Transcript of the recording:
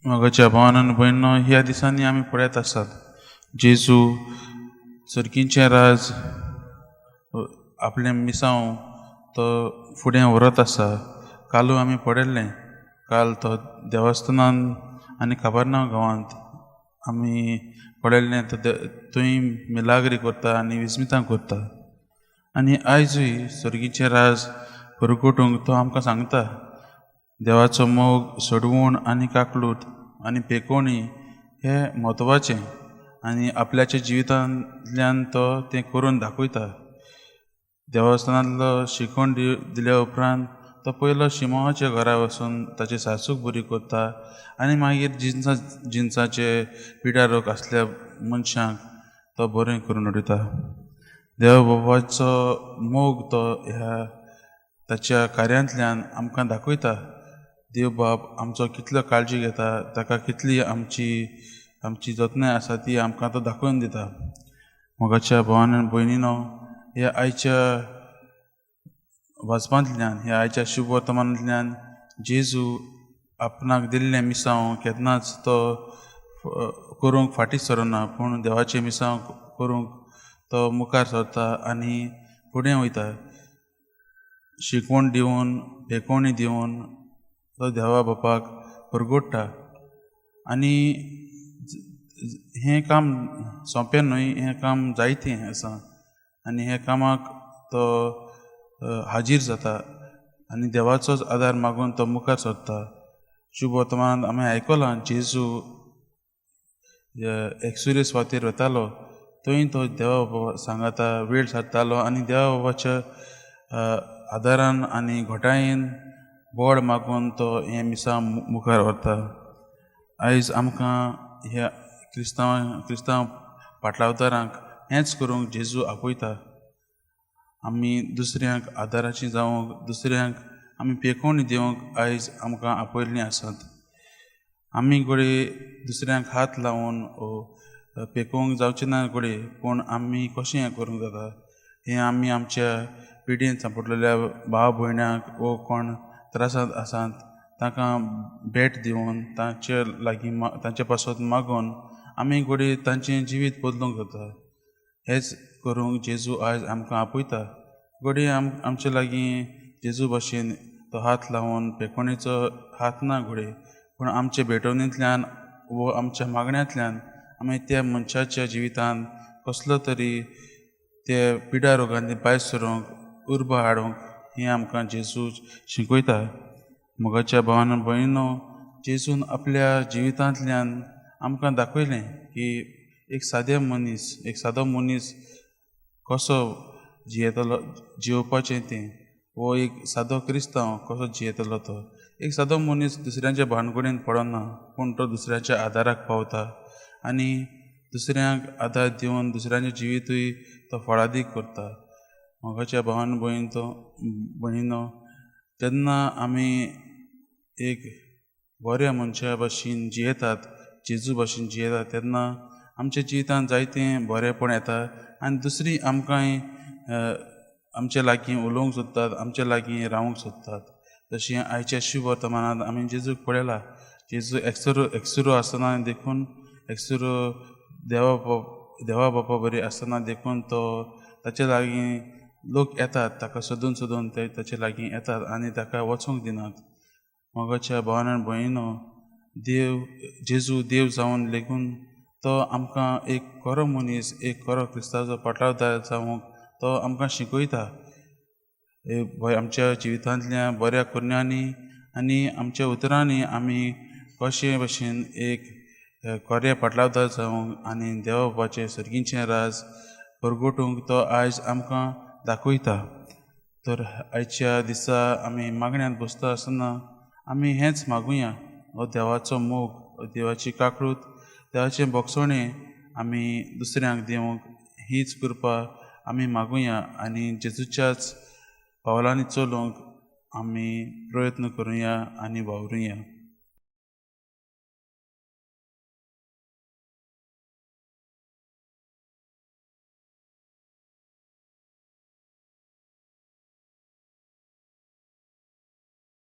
मोगाच्या भावान आनी भयणो, ह्या दिसांनी आमी पळयत आसात जेजू सर्गीचें राज आपलें मिसांव तो फुडें व्हरत आसा. कालू आमी पळयल्लें, काल तो देवस्थानान आनी काबरनांव गांवांत आमी पळयल्लें, तो थंय मिलाग्री करता आनी विस्मितां करता. आनी आयजूय सर्गीचें राज परगटूंक तो आमकां सांगता. देवाचो मोग, सोडवण आनी काकलूट आनी पेकोणी हे म्हत्वाचें आनी आपल्याच्या जिवितांतल्यान तो तें करून दाखयता. देवस्थानांतलो शिकवण दिल्या उपरांत तो पयलो शिमोच्या घरा वचून ताचे सासूक बरी करता आनी मागीर जिन्साचे पिड्या रोग आसल्या मनशांक तो बरें करून उडयता. देव बाबाचो मोग तो ह्या ताच्या कार्यांतल्यान आमकां दाखयता. देव बाब आमचो कितलो काळजी घेता, ताका कितली आमची आमची जतनाय आसा ती आमकां तो दाखोवन दिता. मोगाच्या भावान आनी भयणीनो, ह्या आयच्या वाचपांतल्यान, ह्या आयच्या शुभ वर्तमानांतल्यान जेजू आपणाक दिल्लें मिसांव केन्नाच तो करूंक फाटीं सरना, पूण देवाचें मिसांव करूंक तो मुखार सरता आनी फुडें वयता. शिकवण दिवन, भेकोवणी दिवन तो देवा बापाक परगोडटा. आनी हें काम सोंपें न्हय, हें काम जायतें आसा आनी हे कामाक तो हाजीर जाता आनी देवाचोच आदार मागून तो मुखार सरता. शुभ वर्तमानांत आमी आयकलां, जेजू एक्सुरे सुवातेर वतालो, थंय तो देवा बाबा सांगाता वेळ सारतालो आनी देवा बाबाच्या आदारान आनी घटायेन बोड मागून तो हें मिसां मुखार व्हरता. आयज आमकां ह्या क्रिस्तांव पाटलावदारांक हेंच करूंक जेजू आपयता. आमी दुसऱ्यांक आदाराची जावंक, दुसऱ्यांक आमी पेकोवणी दिवंक आयज आमकां आपयल्लीं आसात. आमी घडये दुसऱ्यांक हात लावन पेकोवंक जावचें ना घडये, पूण आमी कशें हें करूंक जाता हें आमी आमच्या पिडयेन सांपडलेल्या भाव भयणांक वो कोण त्रासांत आसात तांकां भेट दिवन, तांचे लागीं तांचे पासत मागून आमी घडये तांचें जिवीत बदलूंक जाता. हेच करूंक जेजू आयज आमकां आपयता. घडये आमचे लागीं जेजू भाशेन तो हात लावन पेकोणेचो हात ना घडये, पूण आमचे भेटवणींतल्यान वो आमच्या मागण्यांतल्यान आमी त्या मनशाच्या जिवितांत कसलो तरी ते पिडा रोगांनी भायर सरूंक उर्बा हाडूंक हें आमकां जेजू शिकयता. मोगाच्या भावान भयणो, जेजून आपल्या जिवितांतल्यान आमकां दाखयलें की एक सादें मनीस, एक सादो मनीस कसो जियेतलो, जियोवपाचें तें, वो एक सादो क्रिस्तांव कसो जियेतलो. तो एक सादो मनीस दुसऱ्यांच्या भानगडीन पडना, पूण तो दुसऱ्याच्या आदाराक पावता आनी दुसऱ्यांक आदार दिवन दुसऱ्यांचें जिवितूय तो फळादीक करता. मोगाच्या भावान भयण तो भयणीनो, जेन्ना आमी एक बऱ्या मनशा भाशेन जियेतात, जेजू भाशेन जियेतात, तेन्ना आमच्या जिवितांत जायतें बरेंपण येता आनी दुसरी आमकांय आमच्या लागीं उलोवंक सोदतात, आमच्या लागीं रावंक सोदतात. तशें आयच्या शुभ वर्तमानांत आमी जेजूक पळयला. जेजू एक्सुरो आसतना देखून, एक्सुरो देवा बापा बरी आसतना देखून तो ताचे लागीं लोक येतात, ताका सोदून सोदून ते ताचे लागीं येतात आनी ताका वचूंक दिनात. मोगाच्या भावान आनी भयणीनो, देव जेजू देव जावन लेगून तो आमकां एक खरो मनीस, एक खरो क्रिस्ताचो पाटलावदार जावंक तो आमकां शिकयता. आमच्या जिवितांतल्या बऱ्या करण्यांनी आनी आमच्या उतरांनी आमी कशे भशेन एक खरे पाटलावदार जावंक आनी देवा बापाचें सर्गीचें राज परगटूंक तो आयज आमकां दाखयता. तर आयच्या दिसा आमी मागण्यांत बसता आसतना आमी हेंच मागुया, हो देवाचो मोग, हो देवाची काकळूत, देवाचें भोगसणें आमी दुसऱ्यांक दिवंक हीच कृपा आमी मागुया आनी जेजूच्याच पावलांनी चलूंक आमी प्रयत्न करुया आनी वावरुया.